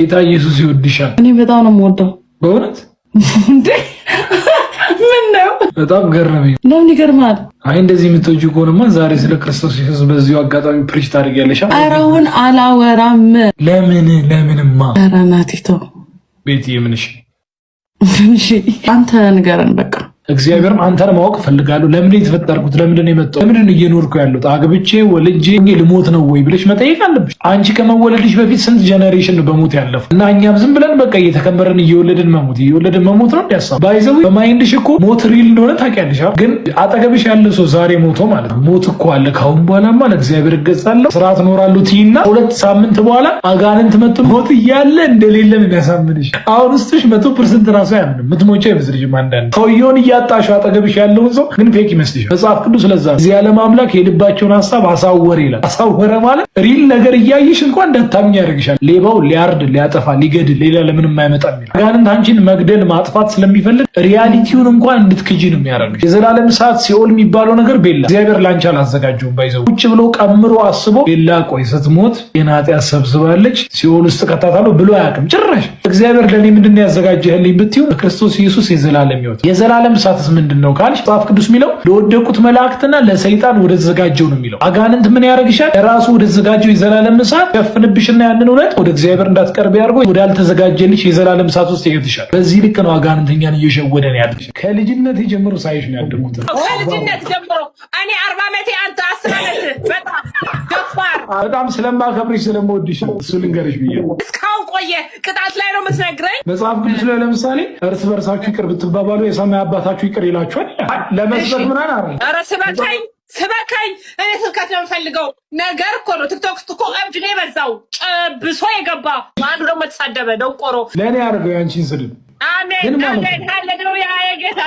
ጌታ ኢየሱስ ይወድሻል። እኔ በጣም ነው የምወደው። በእውነት? እንዴ፣ ምን ነው? በጣም ገረመኝ። ለምን ይገርማል? አይ፣ እንደዚህ የምትወጂው ከሆነማ ዛሬ ስለ ክርስቶስ ኢየሱስ በዚሁ አጋጣሚ preach ታደርጊያለሽ። ኧረ አሁን አላወራም። ለምን? ለምንማ? ኧረ ናቲ ተው። ቤትዬ ምንሽ? እሺ፣ አንተ ንገረን በቃ። እግዚአብሔርን አንተን ማወቅ እፈልጋለሁ። ለምንድን ነው የተፈጠርኩት? ለምንድን ነው የመጣሁት? ለምንድን ነው እየኖርኩ ያለሁት? አግብቼ ወልጄ ልሞት ነው ወይ ብለሽ መጠየቅ አለብሽ። አንቺ ከመወለድሽ በፊት ስንት generation ነው በሞት ያለፈው? እና እኛም ዝም ብለን በቃ እየተከመረን እየወለድን መሞት፣ እየወለድን መሞት ነው እንዲያሳ by the way በ mind ሽ እኮ ሞት real እንደሆነ ታውቂያለሽ። ግን አጠገብሽ ያለ ሰው ዛሬ ሞቶ ማለት ነው፣ ሞት እኮ አለ፣ ካሁን በኋላማ ለእግዚአብሔር እገዛለሁ፣ ስርዓት እኖራለሁ ትይና 2 ሳምንት በኋላ አጋንንት መጥቶ ሞት እያለ እንደሌለ ነው የሚያሳምንሽ። አሁን ውስጥሽ 100% ራሱ አያምንም። ምትሞጪ አይመስልሽም። አንዳንድ ሰውየውን እያጣሽው አጠገብሽ ያለውን ሰው ግን fake ይመስልሻል። መጽሐፍ ቅዱስ ለዛ እዚህ ዓለም አምላክ የልባቸውን ሀሳብ አሳወረ ይላል። አሳወረ ማለት real ነገር እያየሽ እንኳን እንዳታምኝ ያደርግሻል። ሌባው ሊያርድ፣ ሊያጠፋ፣ ሊገድል ሌላ ለምንም አይመጣም ይላል። አጋንንት አንቺን መግደል ማጥፋት ስለሚፈልግ reality ውን እንኳን እንድትክጂ ነው የሚያደርግሽ። የዘላለም እሳት ሲኦል የሚባለው ነገር ቤላ እግዚአብሔር ላንቺ አላዘጋጀውም። By the way ቁጭ ብሎ ቀምሮ አስቦ ቤላ ቆይ ስትሞት የኃጢአት ሰብስባለች ሲኦል ውስጥ ከታታለሁ ብሎ አያውቅም ጭራሽ። እግዚአብሔር ለእኔ ምንድን ነው ያዘጋጀህልኝ ብትይው በክርስቶስ ኢየሱስ የዘላለም ሕይወት። የዘላለም እሳትስ ምንድን ነው ካልሽ መጽሐፍ ቅዱስ የሚለው ለወደቁት መላእክትና ለሰይጣን ወደ ተዘጋጀው ነው የሚለው። አጋንንት ምን ያደርግሻል? ለራሱ ወደ ተዘጋጀው የዘላለም እሳት ያፍንብሽና ያንን እውነት ወደ እግዚአብሔር እንዳትቀርብ ያድርጎ ወዳልተዘጋጀልሽ የዘላለም እሳት ውስጥ ይከትሻል። በዚህ ልክ ነው አጋንንት እኛን እየሸወደን ያለሽ። ከልጅነት ጀምሮ ሳይሽ ነው ያደግኩት። ከልጅነት ጀምሮ እኔ 40 ዓመቴ፣ አንተ 10 ዓመት። በጣም ደፋር። በጣም ስለማከብርሽ ስለምወድሽ ነው እሱ ልንገርሽ ብዬ ነው። እስካሁን ቆየ። ቅጣት ላይ ነው የምትነግረኝ። መጽሐፍ ቅዱስ ላይ ለምሳሌ እርስ በርሳችሁ ይቅር ብትባባሉ የሰማይ አባታችሁ ይቅር ይላችኋል። ለመስበክ ምናምን አይደለም። ኧረ ስበከኝ ስበከኝ። እኔ ስብከት ነው የምፈልገው። ነገር እኮ ነው። ቲክቶክ ውስጥ እኮ እብድ ነው የበዛው። ጨብሶ የገባ አንዱ ደግሞ ተሳደበ ደንቆሮ። ለእኔ አድርገው ያንቺን ስድብ። አሜን። ግን ማለት አሜን፣ ሃሌሉያ። የጌታ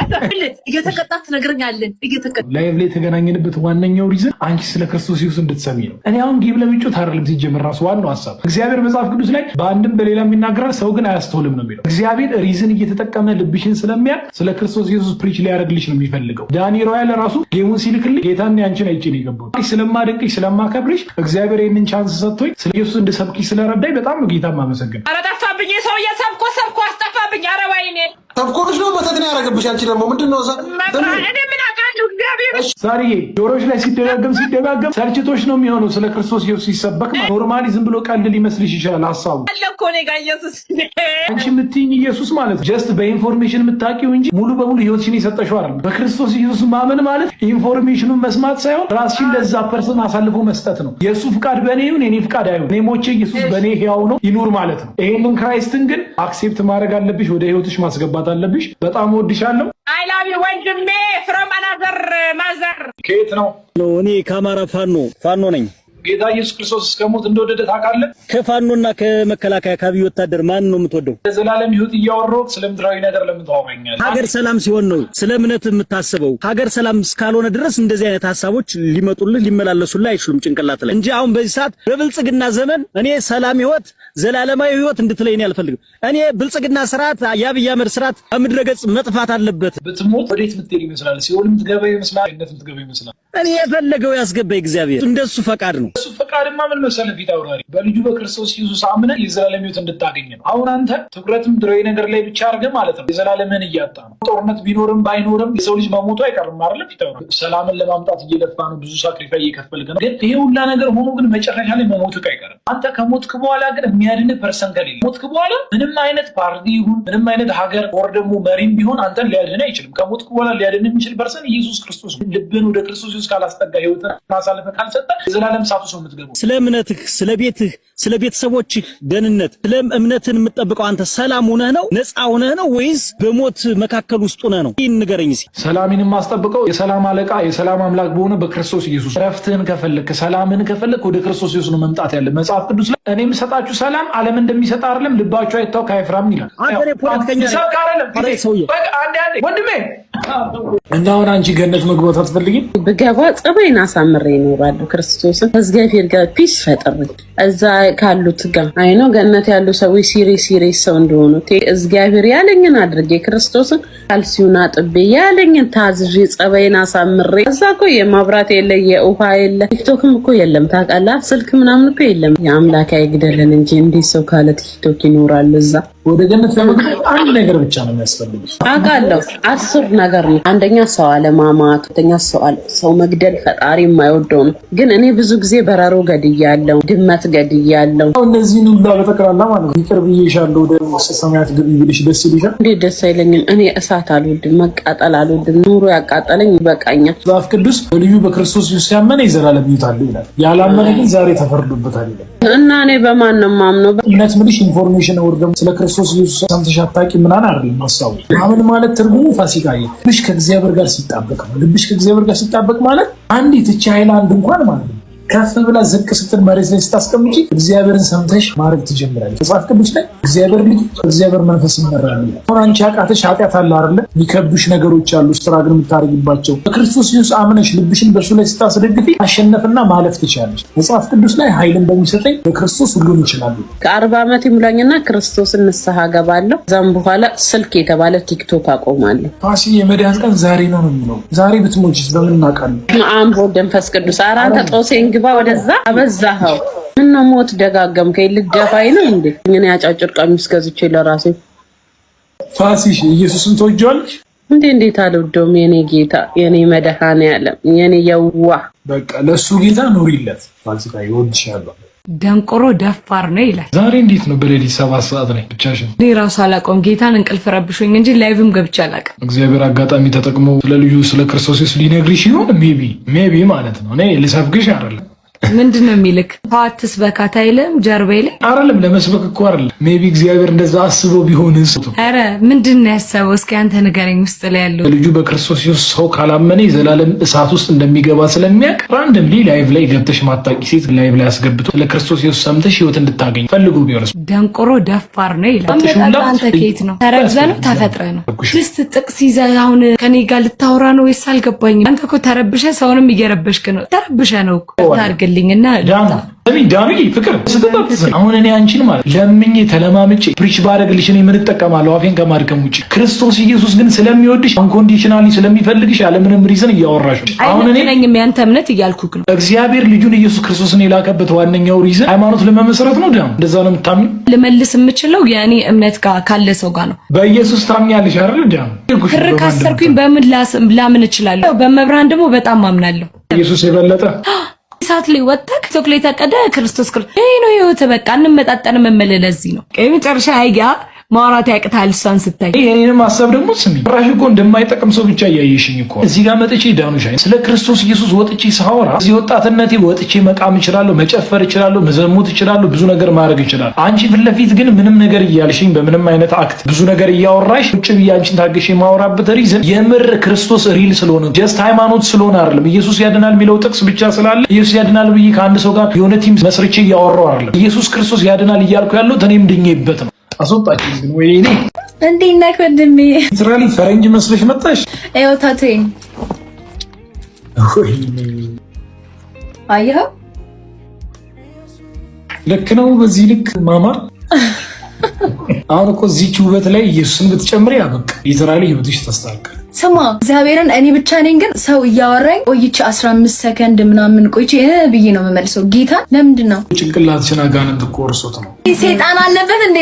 እየተቀጣ ትነግረኛለን። እየተቀጣ Live ላይ የተገናኘንበት ዋነኛው reason አንቺ ስለ ክርስቶስ ኢየሱስ እንድትሰሚ ነው። እኔ አሁን game ለመጫወት አይደለም ሲጀምር ራሱ ዋናው ሀሳብ። እግዚአብሔር መጽሐፍ ቅዱስ ላይ በአንድም በሌላም ይናገራል፣ ሰው ግን አያስተውልም ነው የሚለው። እግዚአብሔር reason እየተጠቀመ ልብሽን ስለሚያውቅ ስለ ክርስቶስ ኢየሱስ preach ሊያደርግልሽ ነው የሚፈልገው። ዳኒ ሮያል ራሱ game ኡን ሲልክልኝ ጌታን ያንቺን አይቼ ነው የገባሁት። ስለማደንቅሽ ስለማከብርሽ እግዚአብሔር ይህንን chance ሰጥቶኝ ስለ ኢየሱስ እንድሰብክሽ ስለረዳኝ በጣም ነው ጌታ ማመሰግነው። ኧረ ጠፋብኝ። ሰውዬ ሰብኮ ሰብኮ አስጠፋብኝ። ኧረ ወይኔ። ተብኮልሽ ነው፣ መተት ነው ያደረገብሽ። አንቺ ደግሞ ምንድን ነው? መብርሃን፣ እኔ ምን አውቃለሁ? እግዚአብሔር። ሳርዬ፣ ጆሮች ላይ ሲደጋገም ሲደጋገም ሰልችቶች ነው የሚሆነው። ስለ ክርስቶስ ኢየሱስ ሲሰበክ normally ዝም ብሎ ቀልድ ሊመስልሽ ይችላል ሀሳቡ። አለ እኮ እኔ ጋር ኢየሱስ። አንቺ የምትይኝ ኢየሱስ ማለት just በ information የምታውቂው እንጂ ሙሉ በሙሉ ህይወትሽን የሰጠሽው አይደለም። በክርስቶስ ኢየሱስ ማመን ማለት information ኑን መስማት ሳይሆን ራስሽን ለዛ person አሳልፎ መስጠት ነው። የእሱ ፍቃድ በእኔ ይሁን፣ የኔ ፍቃድ አይሁን፣ እኔ ሞቼ ኢየሱስ በእኔ ህያው ነው ይኑር ማለት ነው። ይሄንን Christ ን ግን accept ማድረግ አለብሽ፣ ወደ ህይወትሽ ማስገባት አለብሽ። በጣም ወድሻለሁ። I love you ወንድሜ from another mother። ከየት ነው? እኔ ከአማራ ፋኖ ፋኖ ነኝ። ጌታ ኢየሱስ ክርስቶስ እስከ ሞት እንደወደደ ታውቃለህ? ከፋኖና ከመከላከያ ከአብይ ወታደር ማን ነው የምትወደው? ለዘላለም ህይወት እያወራሁ ስለ ምድራዊ ነገር ለምን ታወራኛለህ? ሀገር ሰላም ሲሆን ነው ስለ እምነት የምታስበው። ሀገር ሰላም እስካልሆነ ድረስ እንደዚህ አይነት ሀሳቦች ሊመጡልህ ሊመላለሱልህ አይችሉም ጭንቅላት ላይ እንጂ አሁን በዚህ ሰዓት በብልጽግና ዘመን እኔ ሰላም ህይወት፣ ዘላለማዊ ህይወት እንድትለኝ እኔ አልፈልግም። እኔ ብልጽግና ስርዓት፣ የአብይ አህመድ ስርዓት ከምድረ ገጽ መጥፋት አለበት። ብትሞት ወዴት የምትሄድ ይመስላል? ሲኦል የምትገባ ይመስላል? ገነት የምትገባ ይመስላል? እኔ የፈለገው ያስገባኝ እግዚአብሔር እንደሱ ፈቃድ ነው። እሱ ፈቃድማ ምን መሰለህ ፊት አውራሪ፣ በልጁ በክርስቶስ ኢየሱስ አምነህ የዘላለም ህይወት እንድታገኝ ነው። አሁን አንተ ትኩረት ምድራዊ ነገር ላይ ብቻ አድርገህ ማለት ነው የዘላለምህን እያጣ ነው። ጦርነት ቢኖርም ባይኖርም የሰው ልጅ መሞቱ አይቀርም አይደለም ፊት አውራሪ? ሰላምን ለማምጣት እየለፋ ነው፣ ብዙ sacrifice እየከፈልክ ነው። ግን ይሄ ሁላ ነገር ሆኖ ግን መጨረሻ ላይ መሞትህ አይቀርም። አንተ ከሞትክ በኋላ ግን የሚያድንህ person ከሌለ፣ ሞትክ በኋላ ምንም አይነት ፓርቲ ይሁን ምንም አይነት ሀገር or ደግሞ መሪም ቢሆን አንተን ሊያድንህ አይችልም። ከሞትክ በኋላ ሊያድንህ የሚችል person ኢየሱስ ክርስቶስ ነው። ልብህን ወደ ክርስቶስ ኢየሱስ ካላስጠጋ፣ ህይወትን አሳልፈህ ካልሰጠ የዘላለም እሳት ውስጥ ነው የምትገባው። ስለ እምነትህ፣ ስለ ቤትህ፣ ስለ ቤተሰቦችህ ደህንነት፣ ስለ እምነትህን የምትጠብቀው አንተ ሰላም ሆነህ ነው፣ ነፃ ሆነህ ነው ወይስ በሞት መካከል ውስጥ ሆነህ ነው? ይህን ንገረኝ እስኪ። ሰላሜን የማስጠብቀው የሰላም አለቃ የሰላም አምላክ በሆነ በክርስቶስ ኢየሱስ። ረፍትህን ከፈለክ፣ ሰላምህን ከፈለክ ወደ ክርስቶስ ኢየሱስ ነው መምጣት ያለ። መጽሐፍ ቅዱስ ላይ እኔ የምሰጣችሁ ሰላም ዓለም እንደሚሰጥ አይደለም፣ ልባችሁ አይታወክ አይፍራም ይላል። አንተ እኔ ፖለቲከኛ ነኝ። ሰብክ አይደለም። ኧረ ሰውዬ። በቃ አንዴ አንዴ ወንድሜ። እና አሁን አንቺ ገነት መግባት አትፈልጊም? ብገባ ጸባይን አሳምሬ ይኖራለሁ። ክርስቶስን ከእግዚአብሔር ጋር peace ፈጥሬ እዛ ካሉት ጋር አይኖ ገነት ያሉ ሰዎች serious serious ሰው እንደሆኑ እግዚአብሔር ያለኝን አድርጌ ክርስቶስን ካልሲውን አጥቤ ያለኝን ታዝዤ ጸባይን አሳምሬ። እዛ እኮ የማብራት የለ፣ የውሃ የለ፣ ቲክቶክም እኮ የለም ታውቃለህ፣ ስልክ ምናምን እኮ የለም። የአምላክ አይግደለን እንጂ እንዴት ሰው ካለ ቲክቶክ ይኖራል እዛ? ወደ ገነት ለመግባት አንድ ነገር ብቻ ነው የሚያስፈልግሽ። አውቃለሁ። 10 ነገር ነው። አንደኛ ሰው አለማማት፣ ሁለተኛ ሰው መግደል ፈጣሪ የማይወደው ነው። ግን እኔ ብዙ ጊዜ በረሮ ገድያለሁ፣ ድመት ገድያለሁ። እነዚህን ሁላ በጠቅላላ ማለት ነው ይቅር ብዬሻለሁ፣ ወደ ሰማያት ግቢ ብልሽ ደስ ይልሻል? እንዴት ደስ አይለኝም? እኔ እሳት አልወድም፣ መቃጠል አልወድም። ኑሮ ያቃጠለኝ ይበቃኛል። መጽሐፍ ቅዱስ በልዩ በክርስቶስ ኢየሱስ ያመነ የዘላለም ሕይወት አለው ይላል። ያላመነ ግን ዛሬ ተፈርዶበታል ይላል። እና እኔ በማን ነው የማምነው? እምነት ምልሽ information ወር ደግሞ ስለ ክርስቶስ ኢየሱስ ሰምተሽ አታውቂም ምናምን አይደለም ሀሳቡ። ማመን ማለት ትርጉሙ ፋሲካዬ ልብሽ ከእግዚአብሔር ጋር ሲጣበቅ ነው። ልብሽ ከእግዚአብሔር ጋር ሲጣበቅ ማለት አንዲት እቺ ሃይላንድ እንኳን ማለት ነው ከፍ ብላ ዝቅ ስትል መሬት ላይ ስታስቀምጪ እግዚአብሔርን ሰምተሽ ማድረግ ትጀምራለች። መጽሐፍ ቅዱስ ላይ እግዚአብሔር ልጅ እግዚአብሔር መንፈስ ይመራል። አሁን አንቺ ያቃተሽ ኃጢአት አለ አይደለ? የሚከብዱሽ ነገሮች አሉ፣ struggle የምታደርጊባቸው። በክርስቶስ ኢየሱስ አምነሽ ልብሽን በእሱ ላይ ስታስደግፊ ማሸነፍና ማለፍ ትችላለሽ። መጽሐፍ ቅዱስ ላይ ኃይልን በሚሰጠኝ በክርስቶስ ሁሉን ይችላሉ። ከ40 ዓመት ይሙላኝና ክርስቶስን ንስሐ ገባለሁ። ከዛም በኋላ ስልክ የተባለ ቲክቶክ አቆማለሁ። ፋሲ የመዳን ቀን ዛሬ ነው ነው የሚለው። ዛሬ ብትሞችስ በምን እናውቃለን? አብ ወልድ መንፈስ ቅዱስ። ኧረ አንተ ጦሴን ግባ ወደዛ፣ አበዛኸው። ምነው ሞት ደጋገምከኝ? ልደፋኝ ነው እንዴ? እኔ አጫጭር ቀሚስ ገዝቼ ለራሴ። ፋሲሽ ኢየሱስን ትወጂዋለሽ እንዴ? እንዴት አልወደውም? የኔ ጌታ፣ የኔ መድኃኔዓለም፣ የኔ የዋህ። በቃ ለእሱ ጌታ ኑሪለት። ፋሲካ ይወድሻል። ደንቆሮ ደፋር ነው ይላል። ዛሬ እንዴት ነው በሌሊት 7 ሰዓት ላይ ብቻሽን? እኔ ራሱ አላውቀውም። ጌታን እንቅልፍ ረብሾኝ እንጂ live ም ገብቼ አላውቅም። እግዚአብሔር አጋጣሚ ተጠቅሞ ስለ ልጁ ስለ ክርስቶስ ኢየሱስ ሊነግርሽ ይሆን? Maybe maybe ማለት ነው። እኔ ልሰብክሽ አይደለም። ምንድን ነው የሚልክ? ተዋት ትስበካት አይልም ጀርባዬ ላይ። አይደለም፣ ለመስበክ እኮ አይደለም። Maybe እግዚአብሔር እንደዛ አስቦ ቢሆንስ? ኧረ ምንድን ነው ያሰበው? እስኪ አንተ ንገረኝ። ውስጥ ላይ ያለው ልጁ በክርስቶስ ኢየሱስ ሰው ካላመነ የዘላለም እሳት ውስጥ እንደሚገባ ስለሚያውቅ randomly live ላይ ገብተሽ ማታቂ ሴት live ላይ አስገብቶ ስለ ክርስቶስ ኢየሱስ ሰምተሽ ህይወት እንድታገኝ ፈልጎ ቢሆንስ? ደንቆሮ ደፋር ነው ይላል። አመጣጥ አንተ ከየት ነው? ተረግዘህ ነው ተፈጥረህ ነው? ስ ጥቅስ ይዘህ አሁን ከኔ ጋር ልታወራ ነው ወይስ አልገባኝም። አንተ እኮ ተረብሸህ ሰውንም እየረበሽክ ነው። ተረብሸህ ነው እኮ ታርግልኝና ዳኑዬ ፍቅር ስትጠጥ አሁን እኔ አንቺን ማለት ለምኜ ተለማምጬ preach ባደረግልሽ እኔ ምን እጠቀማለሁ አፌን ከማድከም ውጭ? ክርስቶስ ኢየሱስ ግን ስለሚወድሽ unconditionally ስለሚፈልግሽ ያለምንም reason እያወራሽ ነው። አሁን እኔ አይመጥነኝም ያንተ እምነት እያልኩክ ነው። እግዚአብሔር ልጁን ኢየሱስ ክርስቶስን የላከበት ዋነኛው reason ሃይማኖት ለመመስረት ነው። ዳኑ እንደዛ ነው የምታምኚው? ልመልስ የምችለው የእኔ እምነት ጋር ካለ ሰው ጋር ነው። በኢየሱስ ታምኛለሽ አይደል? ዳኑ ክር ካሰርኩኝ በምን ላምን እችላለሁ? በመብርሃን ደግሞ በጣም አምናለሁ። ኢየሱስ የበለጠ ሰዓት ላይ ወጥተህ ቲክቶክ ላይ ተቀደ ክርስቶስ ክርስቶስ ይሄ ነው ህይወት። በቃ እንመጣጠንም የምልህ ለዚህ ነው። የመጨረሻ አይጋ ማውራት ያቅታል እሷን ስታይ። የኔንም ሀሳብ ደግሞ ስሚ። ራሽ እኮ እንደማይጠቅም ሰው ብቻ እያየሽኝ እኮ እዚህ ጋር መጥቼ ዳኑሻ ስለ ክርስቶስ ኢየሱስ ወጥቼ ሳወራ እዚህ ወጣትነቴ ወጥቼ መቃም እችላለሁ፣ መጨፈር እችላለሁ፣ መዘሙት እችላለሁ፣ ብዙ ነገር ማድረግ እችላለሁ። አንቺ ፊት ለፊት ግን ምንም ነገር እያልሽኝ በምንም አይነት act ብዙ ነገር እያወራሽ ውጭ ብዬ አንቺን ታግሼ የማወራበት reason የምር ክርስቶስ real ስለሆነ just ሃይማኖት ስለሆነ አይደለም። ኢየሱስ ያድናል የሚለው ጥቅስ ብቻ ስላለ ኢየሱስ ያድናል ብዬ ከአንድ ሰው ጋር የሆነ team መስርቼ እያወራሁ አይደለም። ኢየሱስ ክርስቶስ ያድናል እያልኩ ያለሁት እኔም ድኜበት ነው። አስወጣችኝ ግን ወይኔ። እንዴት ነህ ወንድሜ? Literally ፈረንጅ መስለሽ መጣሽ። ይኸው tattoo ዬን ወይኔ አየኸው? ልክ ነው። በዚህ ልክ ማማር። አሁን እኮ እዚች ውበት ላይ ኢየሱስን ብትጨምሪ ያበቃ literally ህይወትሽ ተስተካከለ። ስማ እግዚአብሔርን እኔ ብቻ ነኝ ግን ሰው እያወራኝ ቆይቼ 15 ሰከንድ ምናምን ቆይቼ ብዬ ነው የምመልሰው። ጌታ ለምንድን ነው? ጭንቅላትሽን አጋንንት እኮ ወርሶት ነው። ሴጣን አለበት እንዴ?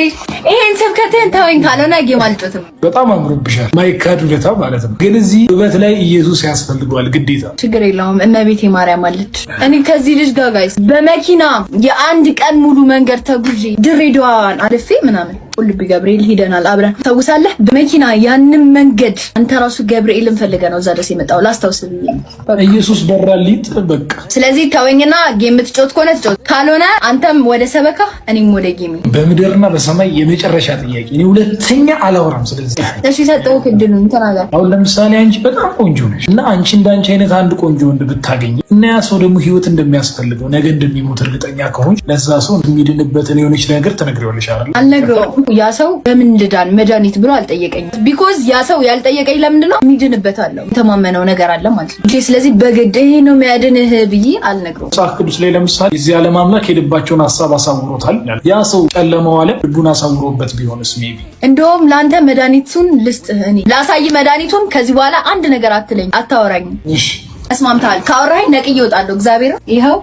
ይሄን ስብከትህን ተወኝ፣ ካልሆነ game አልጮትም። በጣም አምሮብሻል። ማይካድ ውለታ ማለት ነው። ግን እዚህ ውበት ላይ ኢየሱስ ያስፈልገዋል ግዴታ። ችግር የለውም እመቤቴ ማርያም አለች። እኔ ከዚህ ልጅ ጋር guys በመኪና የአንድ ቀን ሙሉ መንገድ ተጉዤ ድሬዳዋን አልፌ ምናምን ቁልቢ ገብርኤል ሂደናል አብረን ታውሳለህ። በመኪና ያንን መንገድ አንተ ራሱ ገብርኤልን ፈልገህ ነው እዛ ድረስ የመጣው ላስታውስ ብዬ ነው። ኢየሱስ በራሊጥ በቃ። ስለዚህ ተወኝና game የምትጮት ከሆነ ትጮት፣ ካልሆነ አንተም ወደ ሰበካ እኔም ወደ game። በምድርና በሰማይ የመጨረሻ ጥያቄ። እኔ ሁለተኛ አላወራም። ስለዚህ እሺ፣ ሰጠሁህ እድሉን፣ ተናገር። አሁን ለምሳሌ አንቺ በጣም ቆንጆ ነሽ እና አንቺ እንዳንቺ አይነት አንድ ቆንጆ ወንድ ብታገኝ እና ያ ሰው ደግሞ ህይወት እንደሚያስፈልገው፣ ነገ እንደሚሞት እርግጠኛ ከሆንሽ ለዛ ሰው የሚድንበትን የሆነች ነገር ትነግሪዋለሽ አይደል? አልነግረውም። ያ ሰው በምን ልዳን መድኃኒት ብሎ አልጠየቀኝም። Because ያ ሰው ያልጠየቀኝ ለምንድን ነው? የሚድንበት አለው፣ የተማመነው ነገር አለ ማለት ነው። ስለዚህ በግድ ይሄ ነው የሚያድንህ ብዬ አልነግረውም። መጽሐፍ ቅዱስ ላይ ለምሳሌ የዚህ ዓለም አምላክ የልባቸውን ሀሳብ አሳውሮታል። ያ ሰው ጨለማው ዓለም ልቡን አሳውሮበት ቢሆንስ maybe? እንደውም ለአንተ መድኃኒቱን ልስጥህ፣ እኔ ላሳይ መድኃኒቱን። ከዚህ በኋላ አንድ ነገር አትለኝ፣ አታወራኝም። እሺ። ተስማምተሃል? ካወራኸኝ ነቅዬ እወጣለሁ። እግዚአብሔር ይኸው፣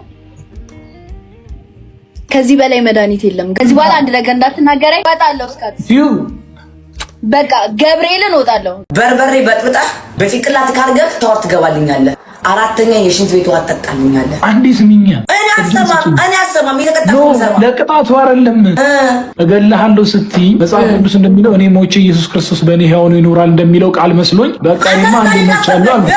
ከዚህ በላይ መድኃኒት የለም። ከዚህ በኋላ አንድ ነገር እንዳትናገረኝ። እወጣለሁ። እስካት ዩ በቃ ገብርኤልን እወጣለሁ። በርበሬ በጥብጠህ በጭንቅላት ካርገህ ሻወር ትገባልኛለህ። አራተኛ የሽንት ቤቱ አጠጣልኛለህ። አንዴ ስሚኛ። እኔ አልሰማም፣ እኔ አልሰማም። እየተቀጣሁ No። ነው። ለቅጣቱ አይደለም፣ እገልሃለሁ ስትይ መጽሐፍ ቅዱስ እንደሚለው እኔ ሞቼ ኢየሱስ ክርስቶስ በእኔ ሕያው ሆኖ ይኖራል እንደሚለው ቃል መስሎኝ በቃ እኔማ አንዴ ሞቻለሁ አልኩ።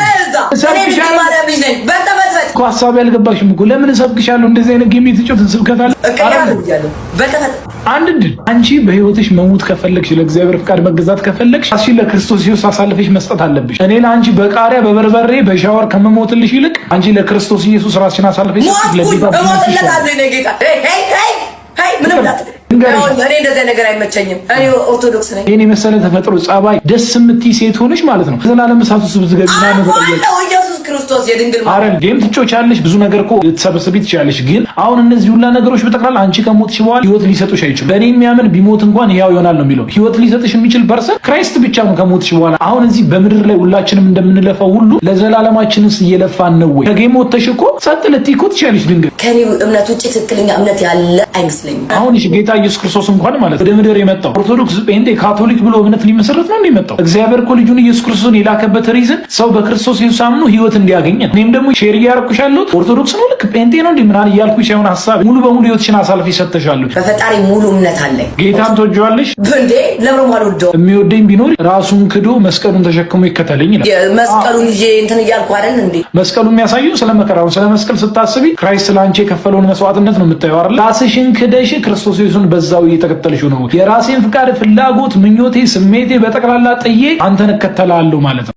እኔ ድንግል ማርያም ልጅ ነኝ። በልተበጥበጥ። እኮ ሀሳብ ያልገባሽም እኮ። ለምን እሰብክሻለሁ? እንደዚህ አይነት game የተጫወትን ስብከት አለ? እቀየራለሁ ብያለሁ። በልተበጥ። አንድ እድል። አንቺ በህይወትሽ መሞት ከፈለግሽ፣ ለእግዚአብሔር ፍቃድ መገዛት ከፈለግሽ ራስሽን ለክርስቶስ ኢየሱስ አሳልፈሽ መስጠት አለብሽ። እኔ ለአንቺ በቃሪያ በበርበሬ በሻወር ከምሞትልሽ ይልቅ አንቺ ለክርስቶስ ኢየሱስ ራስሽን አሳልፈሽ ሞትኩኝ፣ ለጌታ እሞትለታለሁ። የእኔ ጌታ፣ hey, hey, hey, hey፣ ምንም እንዳትል። እኔ እንደዚህ ነገር አይመቸኝም። እኔ ኦርቶዶክስ ነኝ። ይህን የመሰለ ተፈጥሮ ጸባይ፣ ደስ የምትይ ሴት ሆነሽ ማለት ነው ዘላለም እሳት ውስጥ ብትገቢ ማነው ተጠያቂ? አልፏለሁ። ኢየሱስ ክርስቶስ የድንግል አረ game ትጮቻለሽ፣ ብዙ ነገር እኮ ልትሰበስቢ ትችያለሽ። ግን አሁን እነዚህ ሁላ ነገሮች በጠቅላላ አንቺ ከሞትሽ በኋላ ህይወት ሊሰጡሽ አይችሉም። በእኔ የሚያምን ቢሞት እንኳን ህያው ይሆናል ነው የሚለው። ህይወት ሊሰጥሽ የሚችል person Christ ብቻ ነው ከሞትሽ በኋላ። አሁን እዚህ በምድር ላይ ሁላችንም እንደምንለፋው ሁሉ ለዘላለማችንስ እየለፋን ነው ወይ? ከ game ወጥተሽ እኮ ጸጥ ልትይ እኮ ትችያለሽ ድንገት። ከኔ እምነት ውጭ ትክክለኛ እምነት ያለ አይመስለኝም። አሁን እሺ፣ ጌታ ኢየሱስ ክርስቶስ እንኳን ማለት ወደ ምድር የመጣው ኦርቶዶክስ፣ ጴንጤ፣ ካቶሊክ ብሎ እምነት ሊመሰረት ነው የመጣው? እግዚአብሔር እኮ ልጁን ኢየሱስ ክርስቶስን የላከበት reason ሰው በክርስቶስ ኢየሱስ አምኖ ህይወት እንዲያገኝ ነው። እኔም ደግሞ share እያደረኩሽ ያለሁት ኦርቶዶክስ ነው ልክ ጴንጤ ነው እንዲህ ምናምን እያልኩሽ ሳይሆን ሀሳብ ሙሉ በሙሉ ህይወትሽን አሳልፈሽ ሰጥተሻለሁ። በፈጣሪ ሙሉ እምነት አለኝ። ጌታን ትወጂዋለሽ? እንዴ፣ ለምንም አልወደውም። የሚወደኝ ቢኖር ራሱን ክዶ መስቀሉን ተሸክሞ ይከተለኝ ይላል። መስቀሉን ይዤ እንትን እያልኩ አይደል እንዴ? መስቀሉ የሚያሳየው ስለ መከራው፣ ስለ መስቀል ስታስቢ Christ ስለ አንቺ የከፈለውን መስዋዕትነት ነው የምታየው አይደል? ራስሽን ክደሽ ክርስቶስ ኢየሱስን በዛው እየተከተልሽው ነው። የራሴን ፍቃድ፣ ፍላጎት፣ ምኞቴ፣ ስሜቴ በጠቅላላ ጥዬ አንተን እከተላለሁ ማለት ነው።